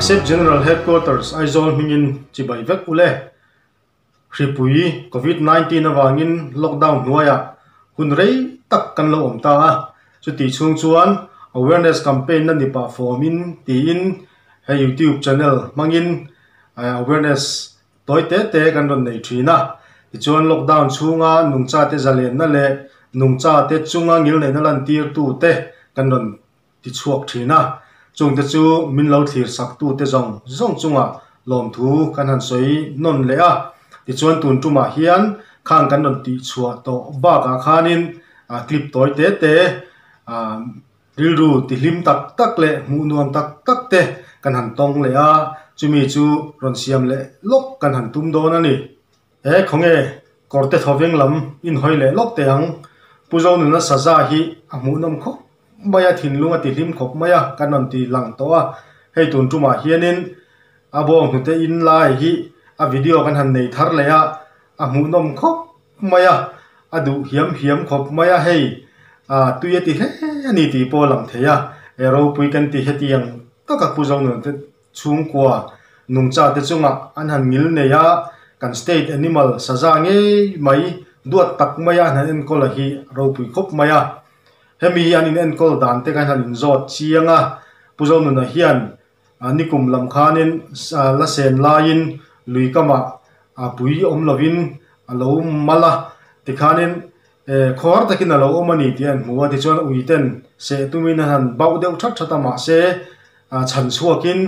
ASEP General Headquarters Aizawl hmingin chibai vek ule. Hripui Covid 19 avangin lockdown hnuaiah hun rei tak kan lo awm ta a, chutih chhung chuan awareness campaign na ni pah fawmin tiin he YouTube channel hmangin awareness Tawi te te kan rawn nei thin a, tichuan lockdown chhunga nungchate zalenna leh nungchate chunga ngilneihna lantirtute kan rawn ti chhuak thin a, chungte chu min lo thlir saktute zawng zawng chunga lawmthu kan han sawi nawn leh a, tichuan tun tumah hian khang kan rawn tih chhuah tawh bakah khanin clip tawi te te Rilru tihlim tak tak leh hmuh nuam tak tak te kan han tawng leh a, chumi chu rawn siam leh lawk kan han tum dawn a ni. He khawnge kawrte thawveng lam inhawi leh lawk teh ang. Pu Zonuna saza hi a hmuhnawm khawp mai a, thinlung a tihlim khawp mai a, kan rawn ti lang tawh a. Hei tun tumah hianin a bawng hnute in lai hi a video kan han nei thar leh a, a hmuhnawm khawp mai a, a duh hiam hiam khawp mai a, hei ah tui a ti hle a ni tih pawh a lang thei a, he ropui kan ti hetiang taka Pu Zonun te chhungkua nungcha te chungah an han ngil nei a, kan state animal saza ngei mai duat tak mai a an han enkawl a hi ropui khawp mai a, hemi hi an in enkawl dan te khan han inzawt chiang a, Pu Zonuna hian Nikum lam khanin la sen laiin lui kamah pui awm lovin a lo mal a, tikhanin khawhar takin a lo awm a ni tih a han hmu a, tichuan uiten seh tumin a han bauh deuh that that a, mahse chhan chhuakin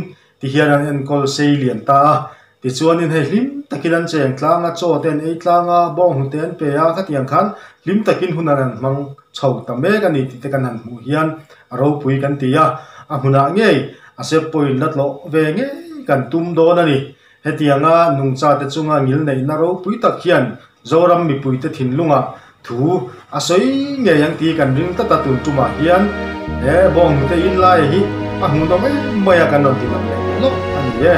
tihian an enkawl sei lian ta a, tichuanin hei hlim takin an cheng tlang a, chaw te an ei tlang a, bawnghnute an pe a, khatiang khan hlim takin hun an han hmang chho ta mek a ni tih te kan han hmuh hian a ropui kan ti a, a hmunah ngei a sep pawhin la tlawh ve ngei kan tum dawn a ni. Hetianga nungchate chunga ngilneihna ropui tak hian Zoram mipuite thinlungah thu a sawi ngei ang tih kan ring tlat a, tun tumah hian he bawnghnute in lai hi a hmuhnawm em mai a kan rawn ti lang leh hlauh a ni e.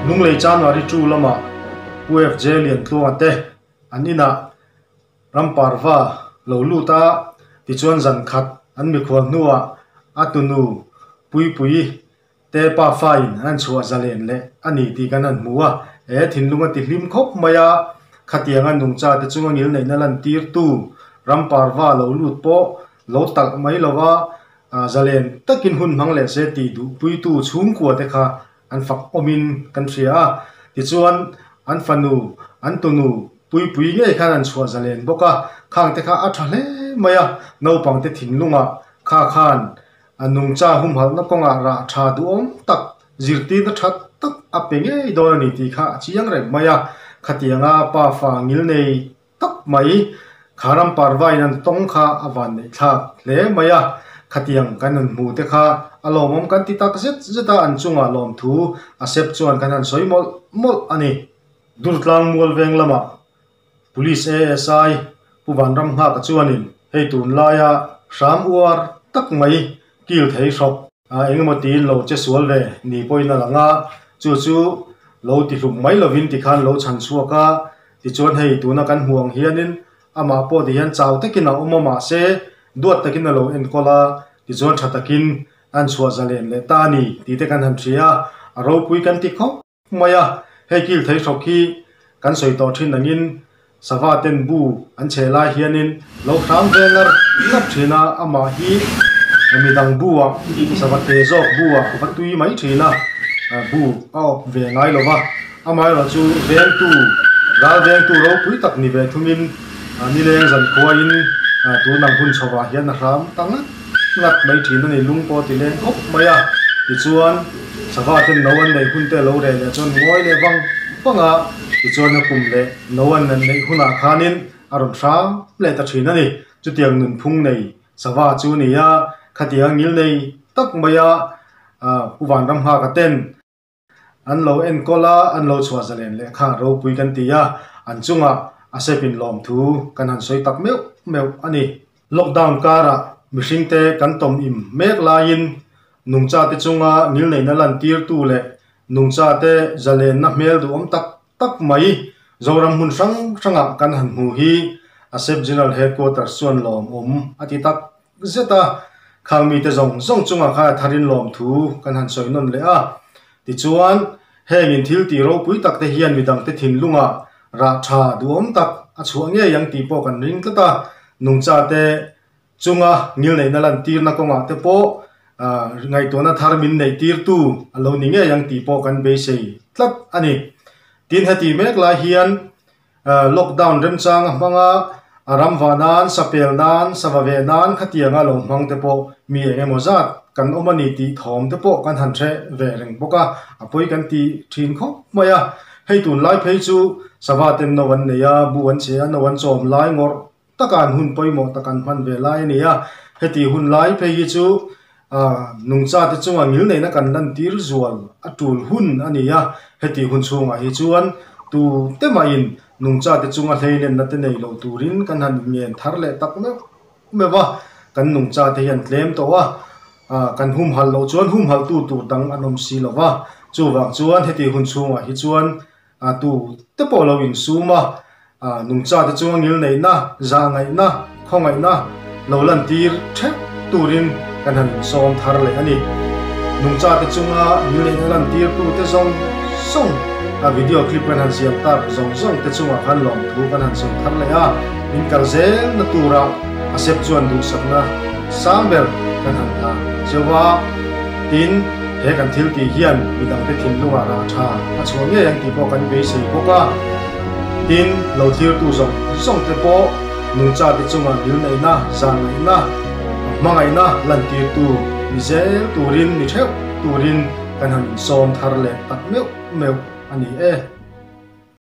Lunglei January 2 lamah Pu FJ Liantluanga te an inah Ramparva lo lut a, tichuan zan khat an mikhual hnuah a tunu Puipuii te pa fain an chhuah zalen leh a ni tih kan han hmu a, he thinlung a ti hlim khawp mai a, khatianga nungcha te chunga ngilneihna lantirtu Ramparva lo lut pawh lo talh mai lova zalen takin hun hmang leh se tih duhpuitu chhungkua te kha an fak awmin kan hria a, tichuan an fanu, an tunu Puipui ngei khan an chhuah zalen bawk a, khang te kha a tha hle mai a, naupang te thinlungah kha khan a nungcha humhalhna kawngah rah tha duhawm tak, zirtirna tha tak a pe ngei dawn a ni tih kha a chiang reng mai a, khatianga pa fa ngil nei tak mai kha ram parvain an tawng kha a van neih thlak hle mai a, khatiang kan han hmu te kha a lawmawm kan ti tak zet zet a, an chungah lawmthu a sep chuan kan han sawi mawlh mawlh a ni. Durtlang mual veng lamah Police ASI Pu Vanramnghaka chuanin hei tunlaia hram uar tak mai kil thei hrawk a engemaw tiin lo che sual ve ni pawhin a lang a, chu chu lo ti hlum mai lovin tikhan lo chhan chhuak a, tichuan hei tuna kan hmuh ang hianin amah pawh tihian chau takin a awm a mahse duat takin a lo enkawl a, tichuan tha takin an chhuah zalen leh ta a ni tih te kan han hria a, a ropui kan ti khawp. Mai a, hei kil thei hrawk hi kan sawi tawh thin angin sava ten bu an chhe lai hianin lo hram ve ngar ngar thin a, amah hi midang bu ah sava te zawk bu ah va tui mai thin a, bu a awp ve ngai lo va, amaherawhchu vengtu ral vengtu ropui tak ni ve thungin nileng zankhuain tun ang hun chhovah hian a hram ta ngat ngat mai thin a ni, lung pawh a ti leng khawp mai a, tichuan. Sava ten no an neih hun te lo reh leh chuan ngawi leh vang vang a, tichuan a kum leh no an neih hunah khanin a rawn hram leh ta thin a ni. Chutiang nunphung nei sava chu a ni a, khatiang ngil nei tak maia Pu Vanramnghaka ten an lo enkawl a, an lo chhuah zalen leh kha ropui kan ti a, an chungah a sepin lawmthu kan han sawi tak meuh meuh a ni. Lockdown karah mihringte kan tawm im mek laiin Nungchate chunga ngilneihna lantirtu leh nungchate zalenna hmel duhawm tak tak mai Zoram hmun hrang hrangah kan han hmu hi ASEP General Headquarters chuan lawmawm a ti tak zet a, khang mite zawng zawng chungah khan a tharin lawmthu kan han sawi nawn leh a. Tichuan, heng in thil tih ropui tak te hian midangte thinlungah rah tha duhawm tak a chhuah ngei ang tih pawh kan ring tlat a, nungcha te chunga ngilneihna lantirna kawngah te pawh ngaihtuahna thar min neihtirtu a lo ni ngei ang tih pawh kan beisei tlat a ni. Tin, heti mek lai hian lockdown remchang a hmang a, a ram vah nan, sa pel nan, sa va veh nan khatianga lo hmang te pawh mi eng emaw zat kan awm a ni tih thawm te pawh kan han hre ve reng bawk a, a pawi kan ti thin khawp mai a. Hei tunlai phei chu sava ten no an nei a, bu an che a, no an chawm lai ngawrh taka an hun pawimawh tak an hman ve lai a ni a, heti hun lai phei hi chu nungchate chunga ngilneihna kan lantir zual a tul hun a ni a, heti hun chhungah hi chuan tu te mahin nungchate chunga hleilenna te nei lo turin kan han ngen thar leh tak meuh meuh a, kan nungchate hi an tlem tawh a, kan humhalh loh chuan humhalhtu tur dang an awm si lo va, chuvang chuan heti hun chhungah hi chuan A tu te pawh lo insum a, nungcha te chu ngilneihna, zahngaihna, khawngaihna lo lantir theuh turin kan han insawm thar leh a ni. Nungcha te chunga ngilneihna lantir tu te zawng zawng a video clip kan han siam tak zawng zawng te chungah khan lawmthu kan han sawi thar leh a, min kal zelna tura a sep chuan duhsakna sang ber kan han hlan cheu a, tin. He kan thil tih hian midangte thinlungah rah tha a chhuah ngei ang tih pawh kan beisei bawk a. Tin, lo thirtu zawng zawng te pawh nungchate chunga ngilneihna, zahngaihna, hmangaihna lantirtu ni zel turin, ni theuh turin kan han insawm thar leh tak meuh meuh a ni e.